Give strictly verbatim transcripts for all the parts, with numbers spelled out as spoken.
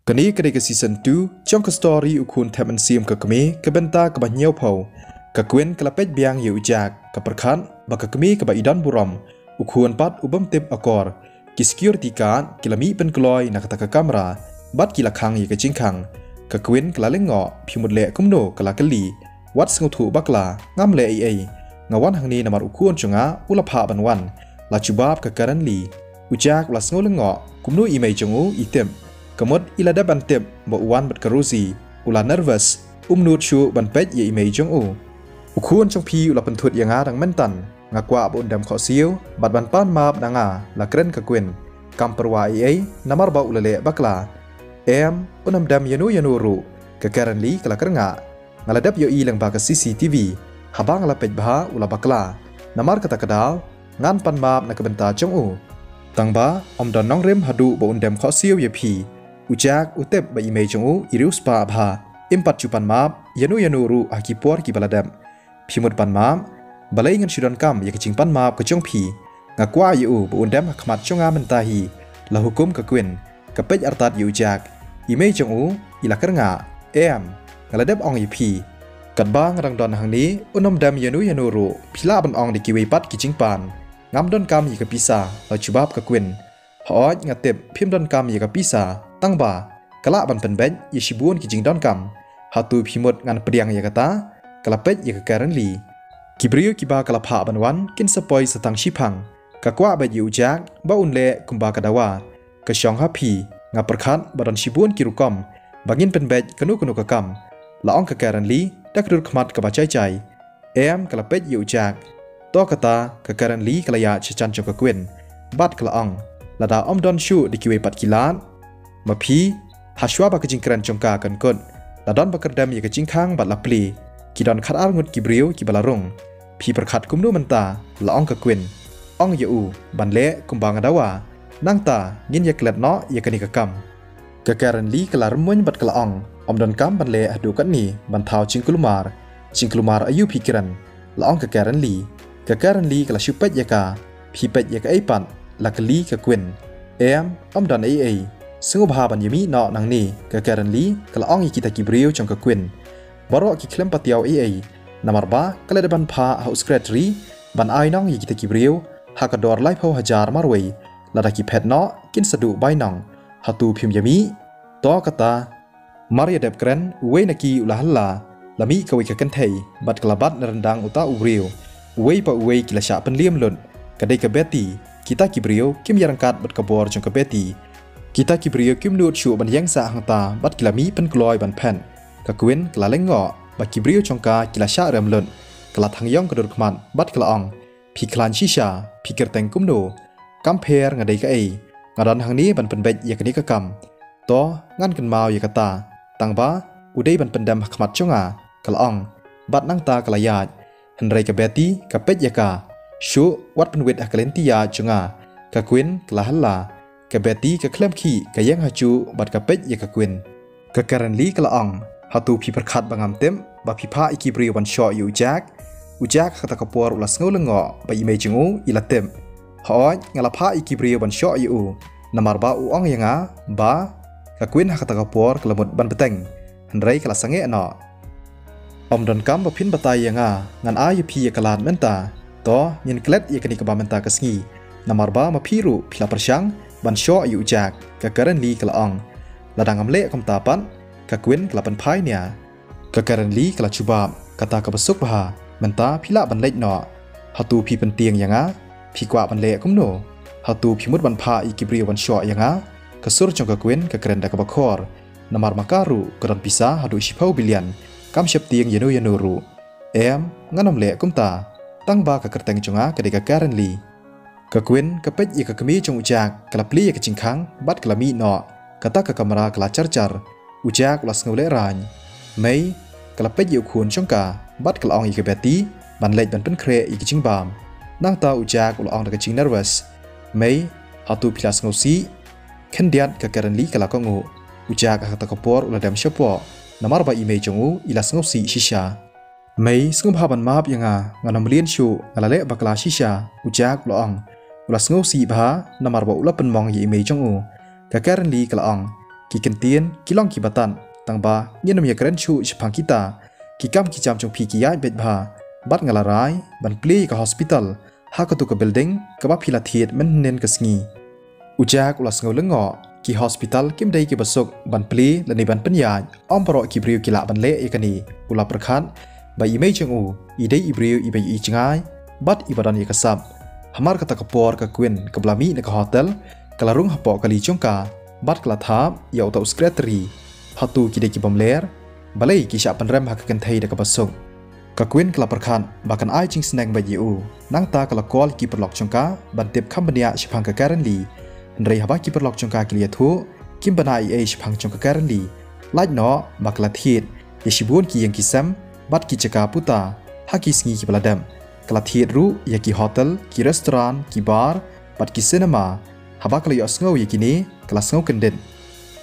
Kane ka dei ka season two jong ka story U Khun Thep Mynsiem Ka Kmie, ka bynta kaba hynñiewphew. Ka Queen ka la peit biang ïa u Jack, ka pyrkhat ba ka kmie kaba i don burom, u khun pat u bym tip akor. Ki security guard ki la mih pynkloi na kata ka kamra bad ki la khang ïa ka jingkhang. Ka Queen ka la lyngngoh, phi mut leh kumno, ka la kylli. Wat sngewthuh bakla, ngam leh ei ei. Nga wan hangne namar u khun jong nga u la phah ban wan, la jubab ka Karen Lee. U Jack u la sngew lyngngoh, kumno i mei jong u i tip? Ka mut i la dep ban tip ba u wan bad ka Rosie. U la nervous, um nud shuh ban peit ïa i mei jong u. U khun jong phi u la pynthut ïa nga dang myntan. Nga kwah ba un dem khohsiew bad ban pan map na nga, la kren ka Queen. Kam pyrwa ei ei namar ba u la leh bakla. Em, un ym dem ïano ïano ruh, ka Karen Lee ka la kyrngah. Nga la dep ïohi lyngba ka C C T V. Haba nga la peit bha u la bakla. Namar kata ka daw ngan pan map na ka bynta jong u. Tangba ym don nongrim haduh ba un dem khohsiew ïa phi. U Jack u tip ba i mei jong u i riewspah bha. Im pat ju pan map ïano ïano ruh ha ki por kiba la dep. Phi mut pan map? Balei ngan shu donkam ïa ka jingpan map ka jong phi? Nga kwah ïa u ba un dem ha khmat jong nga mynta hi, la hukum ka Queen. Ka peit artat ïa u Jack. I mei jong u i la kyrngah. Em, nga la dep ong ïa phi. Katba nga dang don hangne, un ym dem ïano ïano ruh, phi lah ban ong da kiwei pat ki jingpan. Ngam donkam ïa ka pisa, la jubab ka Queen. Hooid, nga tip phim donkam ïa ka pisa, tangba ka lah ban pynbeit ïa shibun ki jingdonkam. Hato phi mut ngan pdiang ïa kata? Ka la peit ïa ka Karen Lee. Ki briew kiba ka la phah ban wan kin sa poi sa tang shiphang. Ka kwah beit ïa u Jack ba un leh kumba ka dawa. Ka shong ha phi, nga pyrkhat ba don shibun ki rukom ba ngin pynbeit kano kano ka kam, la ong ka Karen Lee da ka dur khmat kaba jai jai. Em, ka la peit ïa u Jack. To kata, ka Karen Lee ka la ïaid sha jan jong ka Queen bad ka la ong, lada ym don shuh da kiwei pat ki lad, ma phi, ha shuwa ba ka jingkren jong ka kan kut, la don ba kyrdem ïa ka jingkhang bad la plie. Ki don khatar ngut ki briew kiba la rung. Phi pyrkhat kumno mynta, la ong ka Queen. Ong ïa u ban leh kumba nga dawa. Nangta ngin ïa klet noh ïa kane ka kam. Ka Karen Lee ka la rymmuiñ bad ka la ong, ym donkam ban leh haduh katne ban thaw jingkulmar. Jingkulmar aïu phi kren, la ong ka Karen Lee. Ka Karen Lee ka la shu peit ïa ka. Phi peit ïa kaei pat, la kylli ka Queen. Em, ym don ei ei. Sngewbha ban ïa mih noh nangne, ka Karen Lee ka la ong ïa kita ki briew jong ka Queen. Baroh ki khlem patiaw ei ei, namar ba ka la dep ban phah ha u secretary ban ai nong ïa kita ki briew ha ka dor laiphew hajar marwei. Lada ki phet noh kin sa duh bainong. Hato phim ïa mih? To kata. Mar ïa dep kren, uwei na ki u la halla. La mih kawei ka kynthei bad ka la bat na ryndang uta u briew. Uwei pa uwei ki la shah pynliem lut. Ka dei ka Betty. Kita ki briew kim ïa ryngkat bad ka bor jong ka Betty. Kita ki briew kim nud shuh ban ïeng sah hangta bad ki la mih pynkloi ban phet. Ka Queen ka la lyngngoh ba ki briew jong ka ki la shah rem lut. Ka la thang ïong ka dur khmat bad ka la ong, phi khlaiñ shisha, phi kyrteng kumno? Kam pher, nga dei kaei? Nga don hangne ban pynbeit ïa kane ka kam. To, ngan kynmaw ïa kata. Tangba u dei ban pyndem ha khmat jong nga, ka la ong. Bad nangta ka la ïaid. Hynrei ka Betty ka peit ïa ka. Shuh, wat pynwit ha ka lynti ïaid jong nga, ka Queen ka la halla. Ka Betty ka khlem khih, ka ïeng ha juh bad ka peit ïa ka Queen. Ka Karen Lee ka la ong, hato phi pyrkhat ba ngam tip ba phi phah ïa ki briew ban shoh ïa u Jack? U Jack ha kata ka por u la sngew lyngngoh ba i mei jong u i la tip. Hooid, nga la phah ïa ki briew ban shoh ïa u, namar ba u ong ïa nga ba. Ka Queen ha kata ka por ka la mut ban bteng, hynrei ka la sangeh noh. Ym donkam ba phin batai ïa nga, ngan ai ïa phi ïa ka lad mynta. To, ngin klet ïa kane kaba mynta ka sngi. Namar ba ma phi ruh phi la pyrshang ban shoh ïa u Jack, ka Karen Lee ka la ong. Lada ngam leh kumta pat, ka Queen ka la pynphai nia. Ka Karen Lee ka la jubab, kata kaba suk bha, mynta phi lah ban leit noh. Hato phi pyntieng ïa nga? Phi kwah ban leh kumno? Hato phi mut ban phah ïa ki briew ban shoh ïa nga? Ka sur jong ka Queen ka kren da kaba khor. Namar ma ka ruh ka don pisa haduh shiphew billion, kam sheptieng ïano ïano ruh. Em, ngan ym leh kumta. Tangba ka kyrteng jong nga ka dei ka Karen Lee. Ka Queen ka peit ïa ka kmie jong u Jack, ka la plie ïa ka jingkhang bad ka la mih noh. Kata ka kamra ka la jar jar. U Jack u la sngew lehraiñ. Mei, ka la peit ïa u khun jong ka bad ka la ong ïa ka Betty ban leit ban pynkhreh ïa ka jingbam. Nangta u Jack u la ong da ka jingnervous, Mei, hato phi la sngewsih? Khyndiat, ka Karen Lee ka la kohnguh. U Jack ha kata ka por u la dem shapoh, namar ba i mei jong u i la sngewsih shisha. Mei, sngewbha ban map ïa nga, ngan ym mlien shuh, nga la leh bakla shisha, u Jack u la ong. U la sngewsih bha namar ba u la pynmong ïa i mei jong u. Ka Karen Lee ka la ong, ki kyntien ki long kiba tad, tangba ngin ym ïakren shuh shaphang kita. Ki kam ki jam jong phi ki ïaid beit bha, bad nga la rai ban plie ïa ka hospital ha katu ka building kaba phi la thied mynhynnin ka sngi. U Jack u la sngew lyngngoh, ki hospital kim dei kiba suk ban plie lane ban pynïaid, ym baroh ki briew ki lah ban leh ïa kane. U la pyrkhat ba i mei jong u i dei i briew iba ïohi jngai bad iba don ïa ka sap. Hamar kata ka por ka Queen kaba la mih na ka hotel ka la rung hapoh kali jong ka bad ka la thap ïa uta u secretary. Hato ki dei ki bym ler? Balei ki shah pynrem ha ka kynthei da kaba suk? Ka Queen ka la pyrkhat ba kan ai jingsneng beit ïa u. Nangta ka la call ïa ki paralok jong ka ban tip kham bniah shaphang ka Karen Lee. Hynrei haba ki paralok jong ka ki la ïathuh, kim bniah ei ei shaphang jong ka Karen Lee. Lait noh ba ka la thied ïa shibun ki ïing ki sem bad ki jaka puta ha ki sngi kiba la dep. Ka la thied ruh ïa ki hotel, ki restaurant, ki bar bad ki cinema. Haba ka la ïohsngew ïa kine ka la sngew kyndit.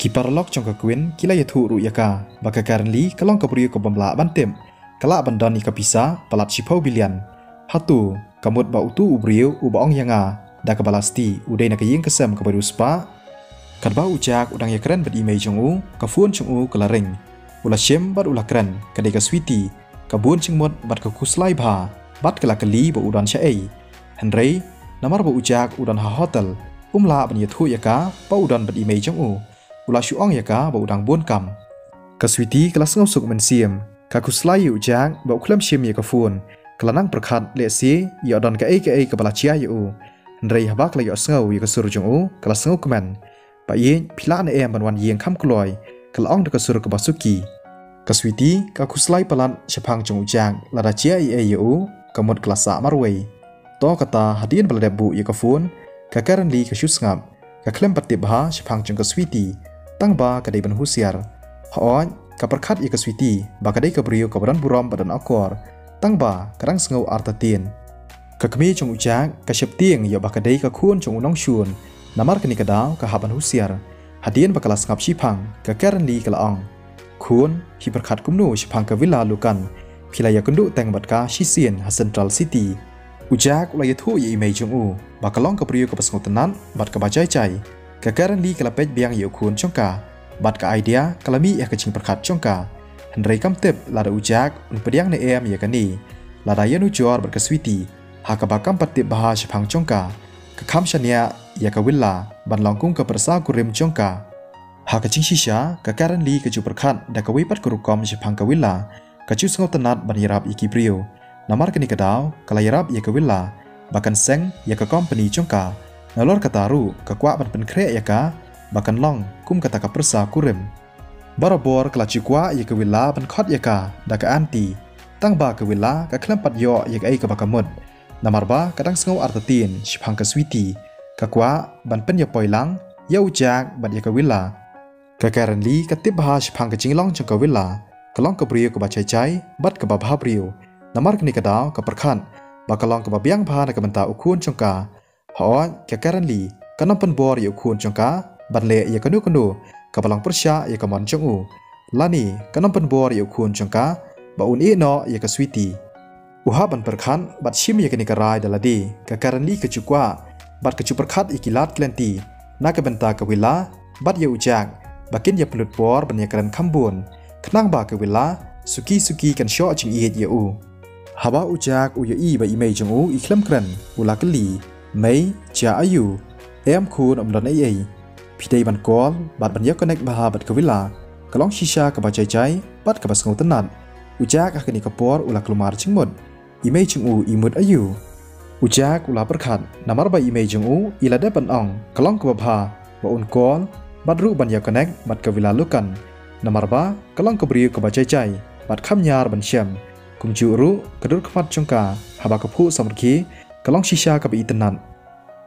Ki paralok jong ka Queen ki la ïathuh ruh ïa ka ba ka Karen Lee ka long ka briew ka bym lah ban tip. Ka lah ban don ïa ka pisa palat shiphew billion. Hato ka mut ba utu u briew uba ong ïa nga da kaba la sti u dei na ka ïing ka sem kaba riewspah? Katba u Jack u dang ïakren bad i mei jong u, ka phone jong u ka la ring. U la shim bad u la kren, ka dei ka Sweety, ka bun jingmut bad ka khuslai bha, bad ka la kylli ba u don shaei. Hynrei namar ba u Jack u don ha hotel, um lah ban ïathuh ïa ka ba u don bad i mei jong u. U la shu ong ïa ka ba u dang bun kam. Ka Sweety ka la sngew suk mynsiem, ka khuslai ïa u Jack ba u khlem shim ïa ka phone. Ka la nang pyrkhat lehse ïoh don kaei kaei kaba la jia ïa u. Hynrei haba ka la ïohsngew ïa ka sur jong u ka la sngewkmen. Ba ïeit, phi lah ne em ban wan ïing kham kloi? Ka la ong da ka sur kaba suki. Ka Sweety ka khuslai palat shaphang jong u Jack, lada jia ei ei ïa u ka mut ka la sah marwei. To kata hadien ba la dep buh ïa ka phone, ka Karen Lee ka shu sngap. Ka khlem pat tip bha shaphang jong ka Sweety, tangba ka dei ban husiar. Hooid, ka pyrkhat ïa ka Sweety ba ka dei ka briew kaba don burom bad don akor, tangba ka dang sngew artatien. Ka kmie jong u Jack ka sheptieng ïa ba ka dei ka khun jong u nongshun. Namar kane ka daw ka hap ban husiar. Hadien ba ka la sngap shiphang, ka Karen Lee ka la ong, Khun, phi pyrkhat kumno shaphang ka Villa Lucan? Phi la ïakynduh teng bad ka shisien ha Central City. U Jack u la ïathuh ïa i mei jong u ba ka long ka briew kaba sngewtynnat bad kaba jai jai. Ka Karen Lee ka la peit biang ïa u khun jong ka bad ka idea ka la mih ha ka jingpyrkhat jong ka. Hynrei kam tip lada u Jack un pdiang ne em ïa kane. Lada ïanujor bad ka Sweety ha kaba kam pat tip bha shaphang jong ka, ka kham shaniah ïa ka Villa ban long kum ka pyrsa kurim jong ka. Ha ka jingshisha, ka Karen Lee ka ju pyrkhat da kawei pat ka rukom shaphang ka Villa. Ka ju sngewtynnat ban ïarap ïa ki briew. Namar kane ka daw ka la ïarap ïa ka Villa ba kan seng ïa ka kompani jong ka. Nalor kata ruh ka kwah ban pynkhreh ïa ka ba kan long kum kata ka pyrsa kurim. Barabor ka la ju kwah ïa ka Villa ban khot ïa ka da ka aunty. Tangba ka Villa ka khlem pat ïoh ïa kaei kaba ka mut. Namar ba ka dang sngew artatien shaphang ka Sweety. Ka kwah ban pynïapoi lang ïa u Jack bad ïa ka Villa. Ka Karen Lee ka tip bha shaphang ka jinglong jong ka Villa. Ka long ka briew kaba jai jai bad kaba bha briew. Namar kane ka daw ka pyrkhat ba ka long kaba biang bha na ka bynta u khun jong ka. Hooid, ka Karen Lee kan ym pynbor ïa u khun jong ka ban leh ïa kano kano kaba long pyrshah ïa ka mon jong u. Lane kan ym pynbor ïa u khun jong ka ba un ïeh noh ïa ka Sweety. U hap ban pyrkhat bad shim ïa kane ka rai da lade. Ka Karen Lee ka ju kwah bad ka ju pyrkhat ïa ki lad ki lynti na ka bynta ka Villa bad ïa u Jack ba kin ïa pynlut por ban ïakren kham bun, khnang ba ka Villa suki suki kan shoh jingïeit ïa u. Haba u Jack u ïohi ba i mei jong u i khlem kren, u la kylli, Mei, jia aïu? Em khun, ym don ei ei. Phi dei ban call bad ban ïa connect bha bad ka Villa. Ka long shisha kaba jai jai bad kaba sngewtynnat. U Jack ha kane ka por u la kulmar jingmut. I mei jong u i mut aïu? U Jack u la pyrkhat namar ba i mei jong u i la dep ban ong ka long kaba bha ba un call bad ruh ban ïa connect bad ka Villa Lucan. Namar ba ka long ka briew kaba jai jai bad kham ñiar ban shem. Kumjuh ruh ka dur khmat jong ka haba ka phuh samrkhie ka long shisha kaba itynnat.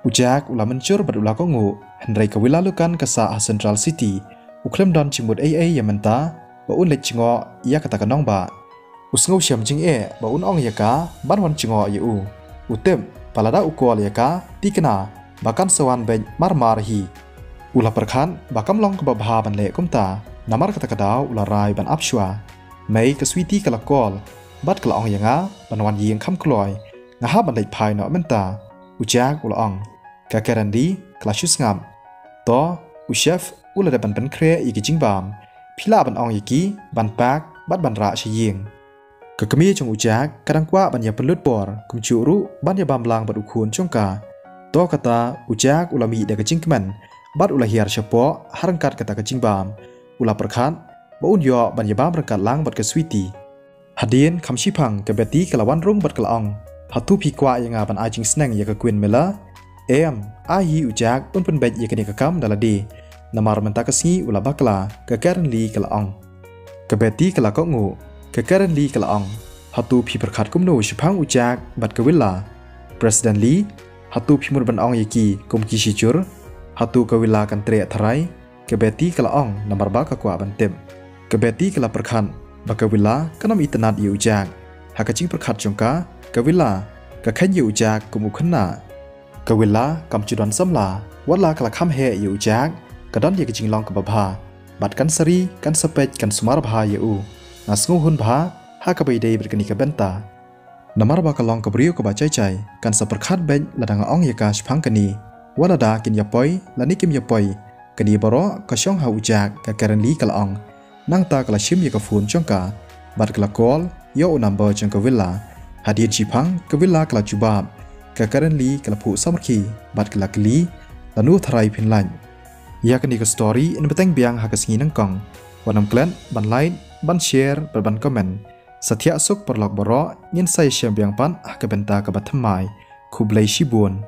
U Jack u la mynjur bad u la kohnguh, hynrei ka Villa Lucan ka sah ha Central City. U khlem don jingmut ei ei ïa mynta ba un leit jngoh ïa kata ka nongbah. U sngewshem jingeh ba un ong ïa ka ban wan jngoh ïa u. U tip ba lada u call ïa ka, tikna ba kan sa wan beit mar mar hi. U la pyrkhat ba kam long kaba bha ban leh kumta, namar kata ka daw u la rai ban ap shuwa. Mei, ka Sweety ka la call bad ka la ong ïa nga ban wan ïing kham kloi. Nga hap ban leit phai noh mynta, u Jack u la ong. Ka Karen Lee ka la shu sngap. To, u chef u la dep ban pynkhreh ïa ki jingbam. Phi lah ban ong ïa ki ban pack bad ban rah sha ïing. Ka kmie jong u Jack ka dang kwah ban ïa pynlut por, kumjuh ruh ban ïa bam lang bad u khun jong ka. To kata u Jack u la mih da ka jingkmen bad u la hiar shapoh ha ryngkat kata ka jingbam. U la pyrkhat ba un ïoh ban ïa bam ryngkat lang bad ka Sweetie. Hadien kham shiphang ka Betty ka la wan rung bad ka la ong, hato phi kwah ïa nga ban ai jingsneng ïa ka Queen Miller? Em, ai hi u Jack un pynbeit ïa kane ka kam da lade. Namar mynta ka sngi u la bakla, ka Karen Lee ka la ong. Ka Betty ka la kohnguh, ka Karen Lee ka la ong, hato phi pyrkhat kumno shaphang u Jack bad ka Willa? President Lee, hato phi mut ban ong ïa ki kum ki shijur? Hato ka Willa kan treh tharai? Ka Betty ka la ong namar ba ka kwah ban tip. Ka Betty ka la pyrkhat ba ka Willa kan ym itynnad ïa u Jack. Ha ka jingpyrkhat jong ka, ka Willa ka kheiñ ïa u Jack kum u khynnah. Ka Willa kam ju don samla, wat la ka la kham heh ïa u Jack, ka don ïa ka jinglong kaba bha. Bad kan sari, kan sa peit, kan sumar bha ïa u. Nga sngewhun bha ha kaba ïadei bad kane ka bynta. Namar ba ka long ka briew kaba jai jai, kan sa pyrkhat beit lada nga ong ïa ka shaphang kane. Wat lada kin ïa poi lane kim ïa poi, kane baroh ka shong ha u Jack, ka Karen Lee ka la ong. Nangta ka la shim ïa ka phone jong ka bad ka la call ïa u number jong ka Willa. Hadien shiphang ka Willa ka la jubab, ka Karen Lee ka la phuh samrkhie bad ka la kylli, lano tharai phin lait? Ïa kane ka story yn bteng biang ha ka sngi nyngkong. Wat nym klet ban like, ban share bad ban comment. Sa thiah suk paralok baroh, ngin sa ïashem biang pat ha ka bynta kaba thymmai. Khublei shibun.